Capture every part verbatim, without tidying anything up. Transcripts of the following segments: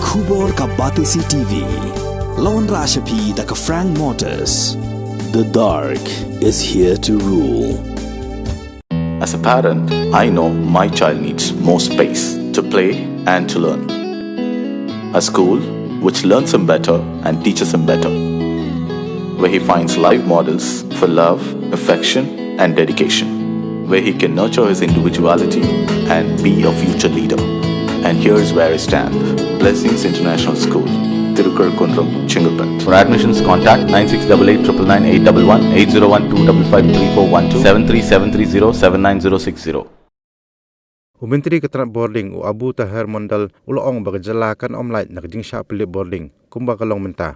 Khubor ka Batesi T V. Lawan Rashapi da ka Frank Motors. The dark is here to rule. As a parent, I know my child needs more space to play and to learn. A school which learns him better and teaches him better, where he finds live models for love, affection, and dedication, where he can nurture his individuality and be a future leader. And here's where I stand. Blessings International School, Tirukkunnam, Chengalpet. For admissions, contact nine six double eight triple nine eight double one, eight zero one two double five three four one two, seven three seven three zero seven nine zero six zero. U Myntri ka tnat bording, u Abu Taher Mondal, u la ong ba ka jylla kan ym lait na ka jingshah pynlip bording kumba ka long mynta.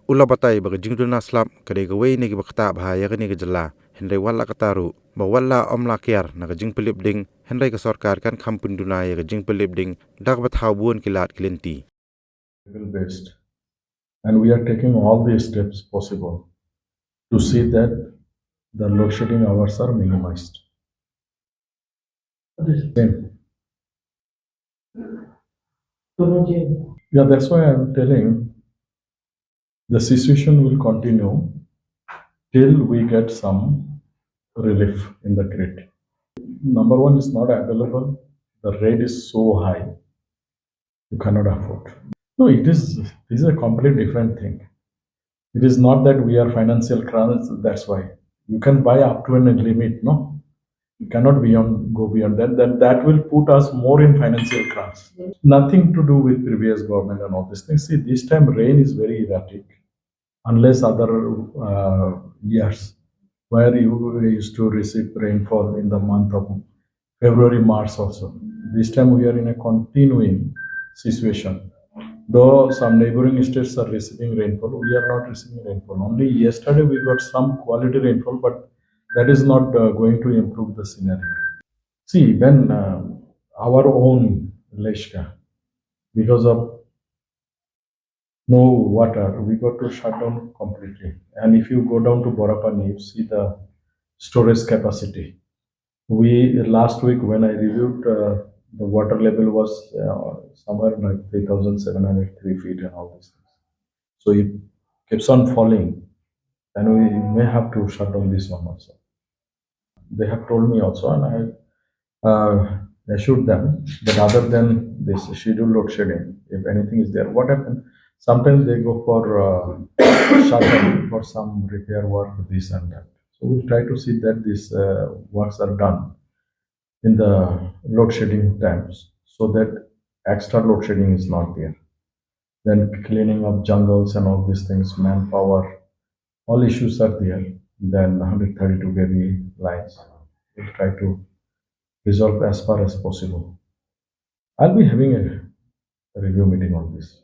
U la batai ba ka jingduna slap ka dei kawei na kiba ktah bha ïa kane ka jylla, hynrei wat la katta ruh, ba wat la ym la kiar na ka jingpynlip ding, hynrei ka sorkar kan kham pynduna ïa ka jingpynlip ding da kaba thaw bun ki lad ki lynti. Level based. And we are taking all the steps possible to see that the load shedding hours are minimized. Same. Yeah, that's why I'm telling the situation will continue till we get some relief in the grid. Number one is not available. The rate is so high, you cannot afford. No, it is, this is a completely different thing. It is not that we are financial crunch, that's why. You can buy up to a limit, no? You cannot beyond, go beyond that. That, that will put us more in financial crunch. Nothing to do with previous government and all these things. See, this time rain is very erratic, unless other uh, years where you used to receive rainfall in the month of February, March also. This time we are in a continuing situation. Though some neighboring states are receiving rainfall, we are not receiving rainfall. Only yesterday we got some quality rainfall, but that is not uh, going to improve the scenario. See, even uh, our own Leshka, because of no water, we got to shut down completely. And if you go down to Borapani, you see the storage capacity. We, last week when I reviewed, uh, the water level was uh, somewhere like three thousand seven hundred three feet and all these things. So it keeps on falling, and we may have to shut down this one also. They have told me also, and I uh, assured them that other than this scheduled load shedding, if anything is there, what happened? Sometimes they go for uh, shutdown for some repair work, this and that. So we'll try to see that these uh, works are done in the load shedding times, so that extra load shedding is not there. Then cleaning of jungles and all these things, manpower, all issues are there. Then one hundred thirty-two K V lines, we'll try to resolve as far as possible. I'll be having a review meeting on this.